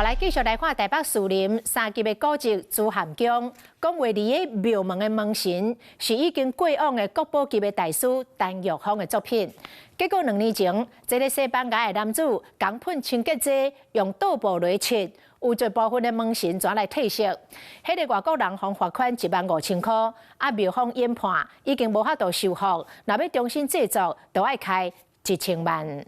來繼續來看台北士林三級的古蹟朱涵宮，講話裡个廟門的門神是已經過往的國寶級的大師陳玉芳的作品。結果2年前，這个西班牙的男子共噴清潔劑，用倒布來漆，有一部分的門神轉來褪色。彼个外國人予罰款15,000箍，啊廟方研判已經無法度修復，若欲重新製作，就愛開1000萬。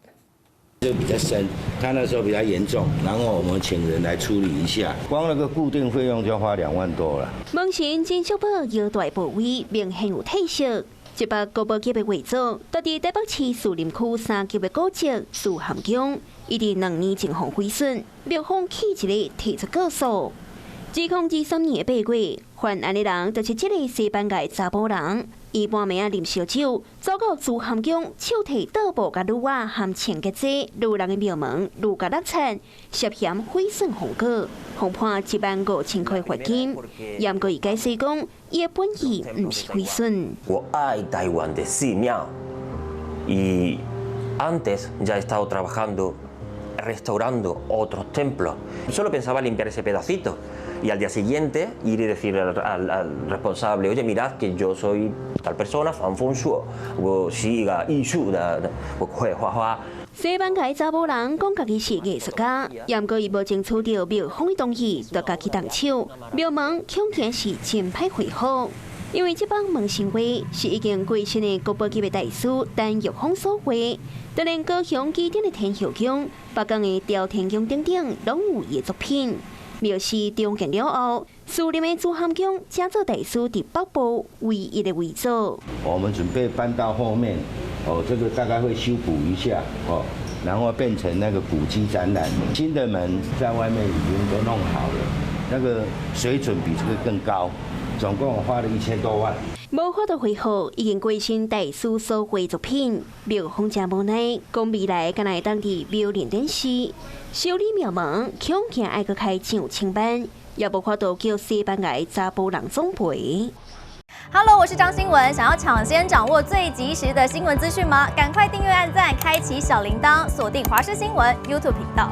這比較深，他那時候比較嚴重，然後我們請人來處理一下，光那個固定費用就花2萬多了。門神真俗寶腰帶部位明顯有褪色，這幅國寶級的畫作，佇台北市士林區三級的古蹟慈涵宮，伊佇2年前予毀損，廟方氣一个提出告訴。2023年8月，犯案的人就是這个西班牙查埔人，伊半暝仔啉燒酒，走到慈涵宮，手提桌布佮擼仔含清潔劑，擼人的廟門，擼共落漆，涉嫌毀損予告，予判15,000塊罰金。毋過伊解釋講，伊的本意毋是毀損。我愛台灣的寺廟，y antes ya he estado trabajando restaurando otros templos. Solo pensaba limpiar ese pedacito y al día siguiente ir y decir al responsable: "Oye, mirad que yo soy tal persona, 黃鳳碩，我是一個藝術的，我會畫畫。" 西班牙查某人講家己是藝術家，毋過伊無爭取著廟方的同意，就家己動手。廟門恐驚是真歹恢復，因為這幅門神畫是已經過身的國寶級的大師陳玉芳所畫，就連高雄旗津的天后宮、北港的朝天宮等等，攏有伊的作品。廟宇重建了後，士林的慈涵宮成做大師佇北部唯一的遺作。我們準備搬到後面，哦，這個大概會修補一下，哦，然後變成那個古蹟展覽。新的門在外面已經都弄好了，那個水準比這個更高，總共我花了1000多萬。無法度恢復已經過身大師所畫作品，廟方誠無奈，講未來敢若會當佇廟內展示。修理廟門，恐驚愛閣開上千萬，也無法度叫西班牙查埔人總賠。 Hello，我是張新聞，想要搶先掌握最及時的新聞資訊嗎？趕快訂閱、按讚、開啟小鈴鐺，鎖定華視新聞 YouTube 頻道。